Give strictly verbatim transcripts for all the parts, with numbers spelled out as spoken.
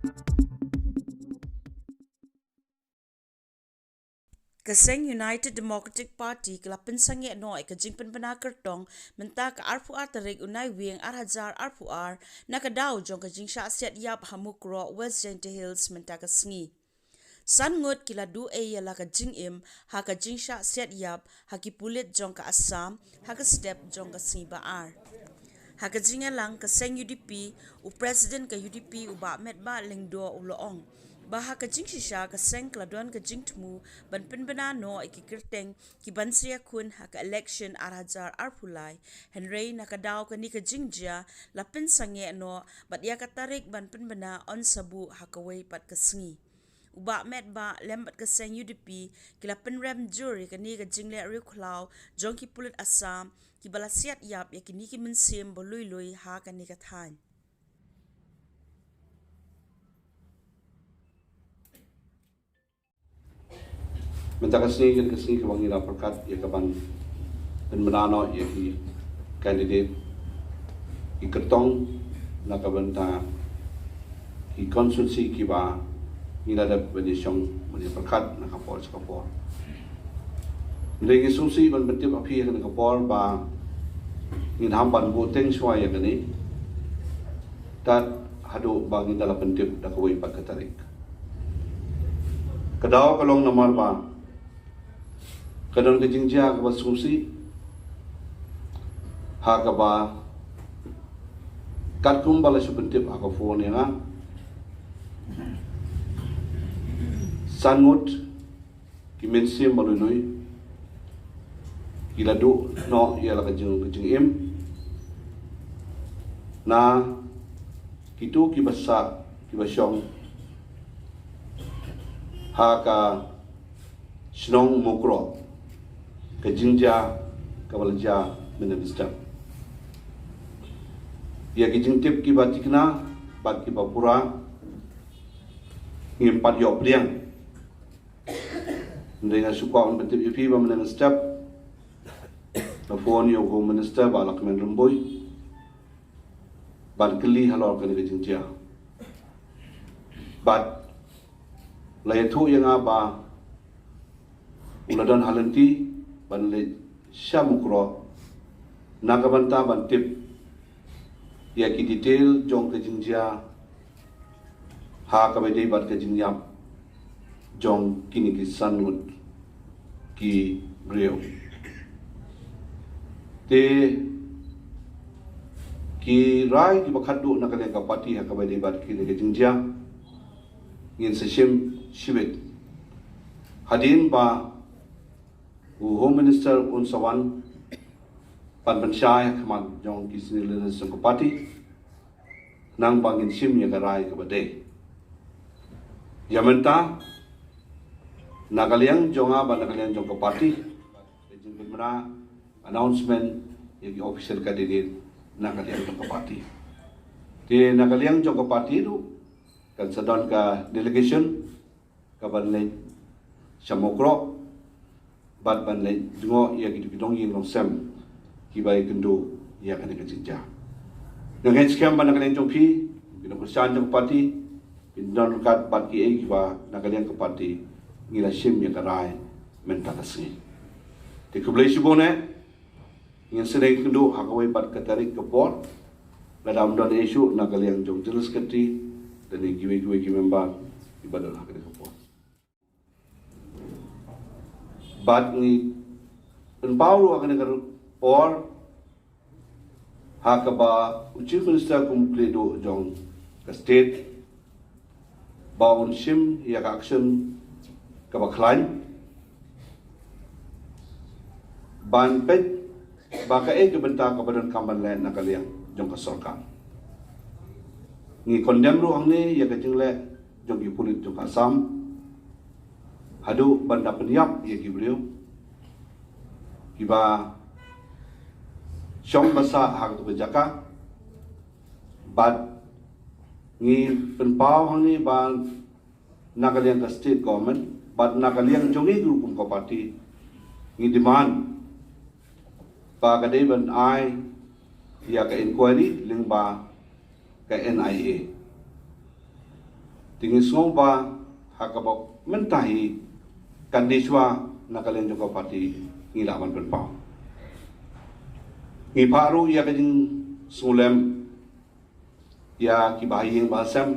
Ka seng United Democratic Party ka la pynsangeh noh ïa ka jingpynbna kyrtong mynta ka arphew ar tarik u Naiwieng ar hajar arphew ar na ka daw jong ka jingshah siat ïap ha Mukroh, West Jaintia Hills mynta ka sngi. San ngut ki la duh ei ïa la ka jingim ha ka jingshah siat ïap ha ki pulit jong ka Assam ha ka step jong ka sngi ba ar. Ha ka jingïalang ka seng U D P, u President ka U D P u Bah Metbah Lyngdoh u la ong ba ha ka jingshisha ka seng ka la don ka jingthmu ban pynbna noh ïa ki kyrteng ki ban sa ïakhun ha ka election ar hajar arphew lai, hynrei na ka daw kane ka jingjia la pynsangeh noh bad ïa ka tarik ban pynbna yn sa buh ha kawei pat ka sngi. U Bah Metbah lem bad ka seng U D P ki la pynrem jur ïa kane ka jingleh riewkhlaw jong ki pulit Assam ki ba la siat ïap ïa kine ki mynsiem ba lui lui ha kane ka thaiñ. Mynta ka sngi, kane ka sngi kaba ngi la pyrkhat ïa ka ban pynbna noh ïa ki candidate, ki kyrtong na ka bynta ki constituency kiba ngi la dep ban ïashong ban ïapyrkhat na ka por sha ka por. Hynrei ngi sngewsih ban pyntip ha phi ha kane ka por ba ngin ham ban buh teng shuwa ïa kane tad haduh ba ngin da la pyntip da kawei pat ka tarik. Ka daw ka long namar ba ka don ka jingjia kaba sngewsih ha kaba katkum ba la shu pyntip ha ka phone ïa nga, san ngut ki mynsiem ba lui lui ki la duh noh ïa la ka jing, ka jingim na kito kiba sah, kiba shong ha ka shnong Mukroh, ka jingjia kaba la jia mynne mynstep. Ïa ki jingtip kiba thikna bad kiba pura ngim pat ïoh pdiang. Hynrei nga shu kwah ban pyntip ïa phi ba mynne mynstep la phone ïa u Home Minister Bah Lahkmen Rymbui ban kylli halor kane ka jingjia. Bad la ïathuh ïa nga ba u la don ha lynti ban leit sha Mukroh na ka bynta ban tip ïa ki detail jong ka jingjia ha kaba ïadei bad ka jingïap jong kine ki san ngut ki briew. Te ki rai kiba khatduh na ka liang ka party ha kaba ïadei bad kine ki jingjia ngin sa shim shibit. Hadien ba u Home Minister un sa wan ban pynshai ha khmat jong ki senior leaders jong ka party, nang ba ngin shim ïa ka rai kaba dei. Ïa mynta na ka liang jong nga bad na ka liang jong ka party, ka jingpynbna announcement ïa ki official candidate na ka liang jong ka party. Te na ka liang jong ka party ruh kan sa don ka delegation ka ban leit sha Mukroh bad ban leit jngoh ïa kito ki dong ïing dong sem kiba ïakynduh ïa kane ka jingjia. Nga ngeit skhem ba na ka liang jong phi, ki nongkyrshan jong ka party, phin don ryngkat bad kiei kiba na ka liang ka party ngi la shim ïa ka rai mynta ka sngi. Te khublei shibun eh. Ngin sa ïakynduh ha kawei pat ka tarik ka por. Lada ym don issue na ka liang jong General Secretary lane kiwei kiwei ki member kiba don ha kane ka por. Bad ngi pynpaw ruh ha kane ka por ha kaba u Chief Minister kum u khlieh duh jong ka state ba un shim ïa ka action kaba khlaiñ ban peit ba kaei ka bynta kaba donkam ban leh na ka liang jong ka sorkar. Ngi condemn ruh hangne ïa ka jingleh jong ki pulit jong ka Assam haduh ban da pynïap ïa ki briew kiba shong ba sah ha katu ka jaka. Bad ngi pynpaw hangne ba na ka liang ka state government bad na ka liang jong ngi ruh kum ka party ngi demand ba ka dei ban ai ïa ka inquiry lyngba ka N I A. Te ngi sngew ba ha kaba mynta hi, katne shuwa na ka liang jong ka party ngi lah ban pynpaw. Ngi phah ruh ïa ka jingsngewlem ïa ki bahaïing bahasem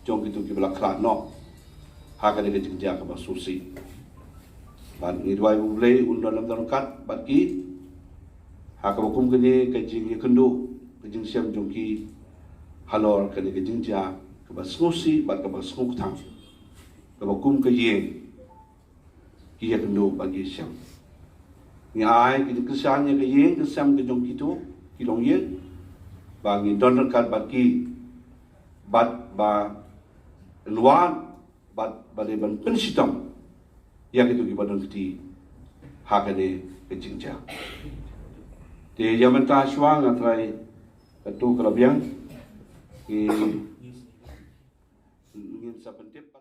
jong kito kiba la khlad noh ha kane ka jingjia kaba sngewsih. Bad ngi duwai U Blei un don lem don ryngkat bad ki ha kaba kum kane ka jingïakynduh ka jingshem jong ki halor kane ka jingjia kaba sngewsih bad kaba sngewkthang, kaba kum ka ïing ki ïakynduh bad ki shem. Ngi ai ki jingkyrshan ïa ka ïing ka sem ka jong kito ki longïing, ba ngi don ryngkat bad ki, bad ba ngi wad bad ba dei ban pynshitom ïa kito kiba don kti ha kane ka jingjia. Te ïa mynta shuwa nga trai katto ka la biang, ngi, ngin sa pyntip.